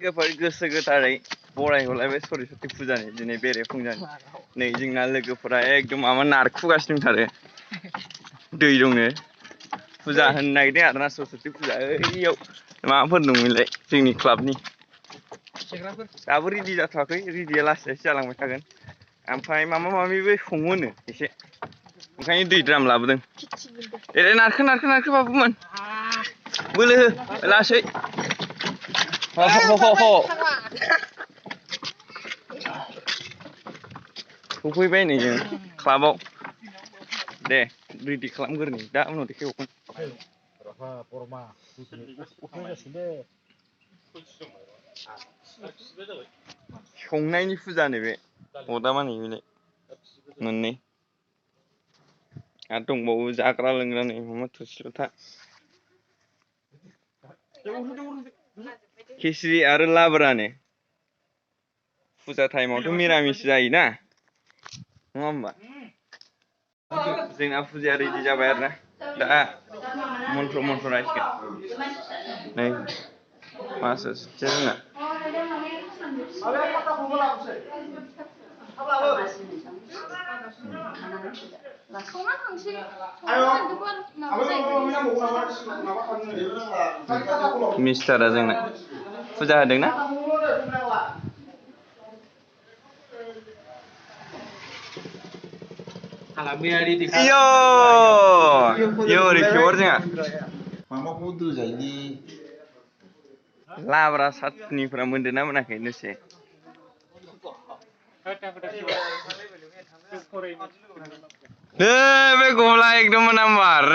गोसो गोथारै बरायहरलायबाय सरस्वती फुजानि दिनै बेरेफुंजानि नै जोंना लोगोफोरा एकदम माबा नारखुगासिनो दंथारो दै दंनो फुजा होनो नागिरदों आरोना सरस्वती फुजा ओइयाव माबाफोर दंमोनलाय जोंनि क्लाबनि दाबो रेडि जाथ'वाखै रेडिया लासै लासै जालांबाय थागोन ओमफ्राय माबा माबिबो सङोनो एसे ओंखायनो दै द्राम लाबोदों एरै नारखो बाबुमोन बोलो हो लासै सफैबाय नै जों क्लाबाव दे रेडि खालामग्रोनि दा उनाव देखायबावगोन संनायनि फुजानो बे अदामानि बेलाय मोननै आरो दंबावो जाग्रा लोंग्रा नै माबा थोरसि लथा खिस्रि आरो लाब्रानो फुजा टाइमावथ' मिरामिस जायोना नङा होमबा जोंना फुजाया रेडि जाबाय आरोना दा मन्त्र रायसिगोन नै मासासो जोंना मिस्टारा जोंना फुजा होदोंना लाब्रा सातनिफ्रा मोनदों ना मोनाखै दसे बे गला एकदम नाम्बार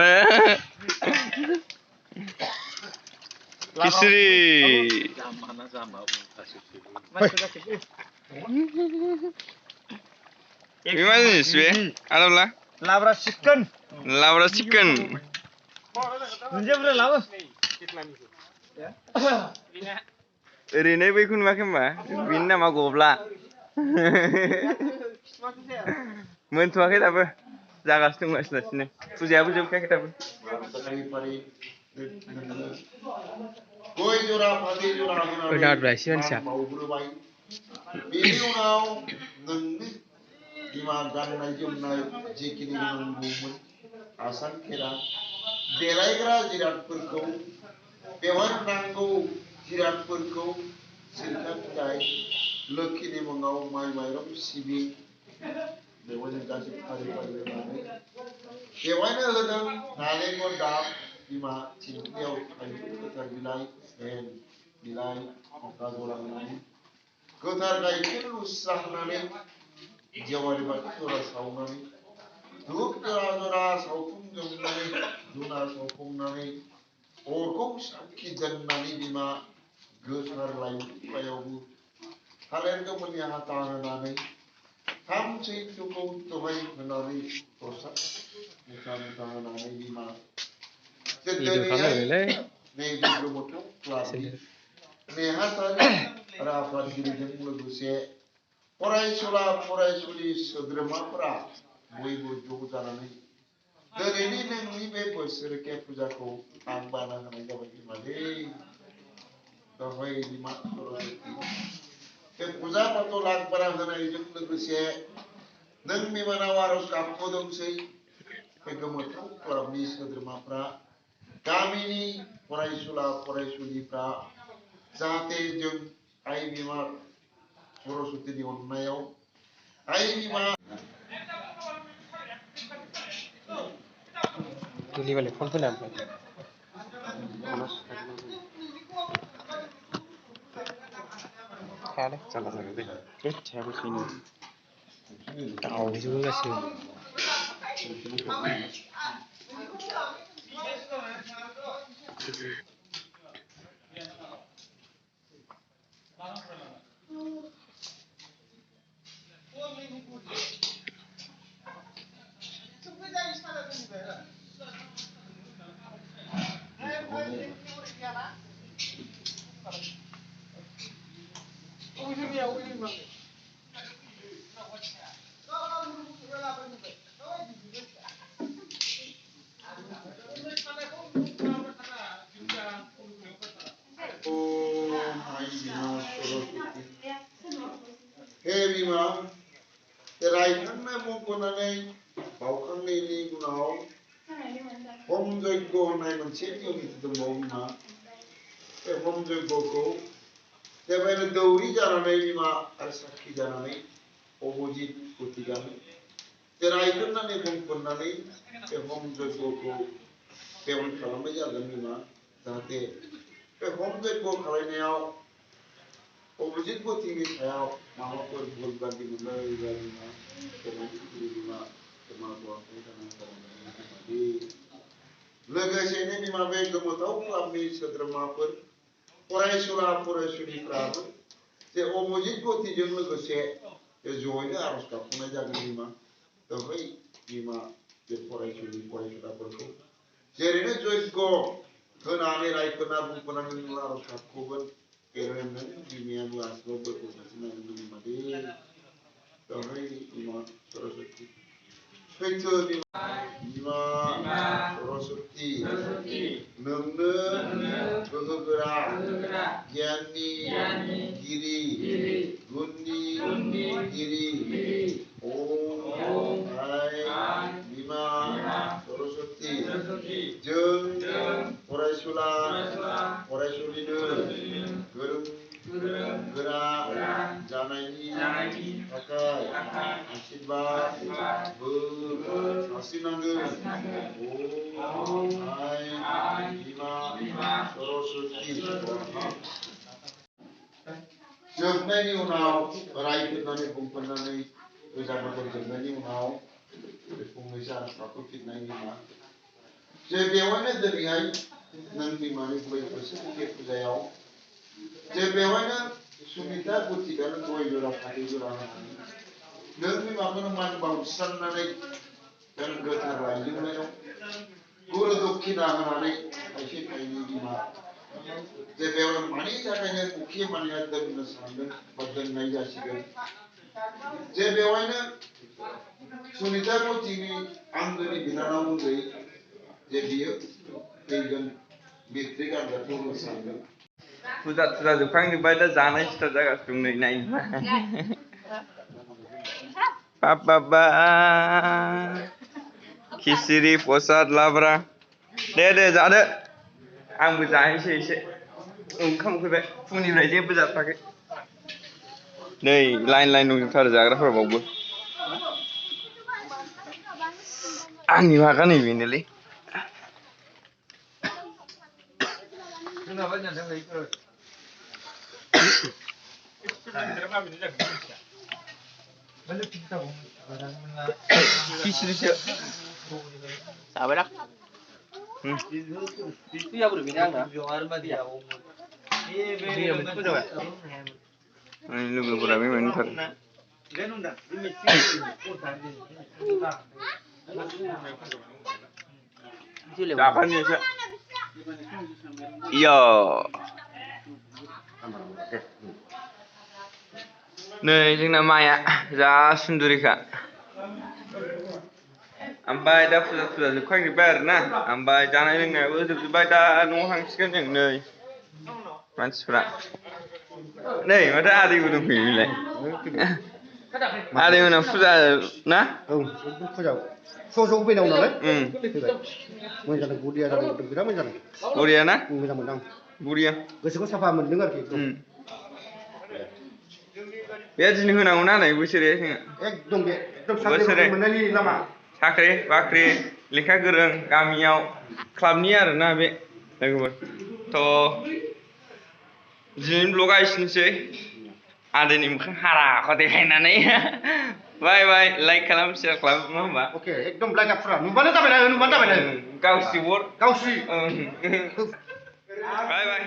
खिस्रि Gimana nih sih? Ada lah. Labra chicken. Oरैनो बैखौ नुवाखै होनबा बिनि नामा गब्ला मोनथ'वाखै दाबो जागासिनो दं लासै-लासैनो फुजायाबो जोबखायाखै दाबो गय जरा फाथै जरा होनानै बावग्रोबाय बेनि उनाव नोंनि बिमा गाननाय जोमनाय जिखिनि नांगौमोन आसान खेरा देलायग्रा जिरादफोरखौ बेवहाय नांगौ जिरादफोरखौ सिरखा फिथाइ लोखिनि मुङाव माइ माइरं सिबिं बेवहायनो गासै फारि होनानै बेवहायनो होदों नालेंखर दाब बिमा थिंख्लियाव थाइजौ गोथार बिलाइ बिलाइ गाजर होनानै गोथार गाइखेर लुस्रा होनानै जेवारि बाथि जरा सावनानै धुप जरा सावफुं जोबनानै धुना सावफुंनानै अरखौ साखि दोननानै बिमा गोथार लाइफायावबो थालिर गोमोननि हाथा होनानै थाम सैथोखौ दहाय होनानै प्रसाद मुथा होनानै बिमा दिनैहाय नै लुगुबुथु क्लाबनि नेहाथारि आरो आफादगिरिजों लोगोसे फरायसुला फरायसुलि सोद्रोमाफोरा बयबो ज' जानानै दिनैनि नोंनि बे बोसोरके फुजाखौ आं बाना होनाय जाबाय बिमादै दहाय बिमा सरस्वती बे फुजा फाथल आं बाना होनायजों लोगोसे नों बिमानाव आरज गाबबोदोंसै बे गोमोथाव क्लाबनि सोद्रोमाफ्रा गामिनि फरायसुला फरायसुलिफ्रा जाहाथे जों आइ बिमा सरस्वतीनि अननायाव आइ बिमा Tuli balik phone pun apa? Ada. salah deh cewek sini Tahu juga sih. Saraswati. He bima, रायखांनाय मुंख'नानै बावखांनायनि उनाव हम जयग' होननाय मोनसे नियम दंबावो बिमा बे हम जयग'खौ जेब्लानो दौरि जानानै बिमा आरो साखि जानानै अबजित गतिगानो जे रायखांनानै बुंफोरनानै बे हम जयग'खौ बेवन खालामनाय जागोन बिमा जाहाथे बे हम जयग' खालामनायाव अबजित गतिनि सायाव माबाफोर भुल गाज्रि मोनलायोब्ला बिमा बिमा गोमागौआखै जानांगौ लोगोसेनो बिमा बे गोमोथाव क्लाबनि सोद्रोमाफोर फरायसुला फरायसुलिफ्राबो जे अबजित गतिजों लोगोसे जयैनो आर'ज गाबख'नाय जागोन बिमा बै बिमा बे फरायसुलि फरायसुलाफोरखौ जेरैनो जयग' होनानै रायफोरना बुंफोरनानै आर'ज गाबख'गोन एरैनो बिमायाबो आसबाबफोरखौ साननानै बिमा दे दहाय बिमा सरस्वती सैथो बिमा सरस्वती नोंनो गोहोगोरा गियाननि गिरि गुननि गिरि ओम आइ बिमा सरस्वती जों फरायसुला फरायसुलिनो गोरों गोरा जानायनि थाखाय आशीर्बाद बोर सारस्रिनांगोन ओम आइ बिमा सरस्वती जोबनायनि उनाव रायफोरनानै बुंफोरनानै गोजानफोर जोबनायनि उनाव फंनैसो आर'ज गाबख'फिननाय बिमा जे बेवहायनो दिनैहाय नों बिमानि गुबै बोसोरनि फुजायाव जे बेवहायनो सुनिता गतिगानो गय जरा फाथै जरा होनानै नों बिमाखौनो मान बाउस्रांनानै नों गोथार लायजोंनायाव गुरु दक्षिणा होनानै थाइसे थाइनै बिमा जे बेवहाय मानि थाखायनो मुखि मानिया दोननो सानदों बा दोननाय जासिगोन जे बेवहायनो सुनिता गतिनि आंगोनि बिनानाव उन्दै जे बियो फैगोन मेट्रिक आनजादखौ होनो सानदों फुजा थुजा जोबखांजोब्बाय दा जानाय स्टार्ट जागासिनो दं नै नायनो बाबा खिसिरि प्रसाद लाब्रा दे जादो आंबो जाहैसै एसे ओंखाम उखैबाय फुंनिफ्राय जेबो जाथाराखै नै लाइन दंजोबथारो जाग्राफोरा बावबो आंनि भागा नै बेनोलै खिसिरिसो जाबायना लोगोफोरा बे मोनथार जाफानोसो इयो नै जोंना माइआ जा सुन्दुरिखा ओमफ्राय दा फुजा जोबखांजोब्बाय आरोना ओमफ्राय जानाय लोंनायाबो जोबजोब्बाय दा न'आव थांसिगोन जों नै मानसिफ्रा नै माथो आदैबो दंफैयो बेलाय आदैमोना फुजा ना औ फुजा ज' फैनांगौ नालाय मोजां जादों बुरिया जादों बिराद मोजां जादों बरिया ना मोजां मोनदों बरिया गोसोखौ साफा मोनदों आरोखि बे दिनै होनांगौना नै बोसोरे जोङो एकदम साख्रि मोननायनि लामा साख्रि बाख्रि लेखा गोरों गामियाव क्लाबनि आरोना बे लोगोफोर थ' दिनैनि ब्लगा एसेनोसै आदैनि मोखां हाराखौ देखायनानै बाय लाइक खालाम शेयार खालाम नङा होमबा अके एकदम लाइक फुरा नुबानो जाबाय ना गावसि हर गावसि बाय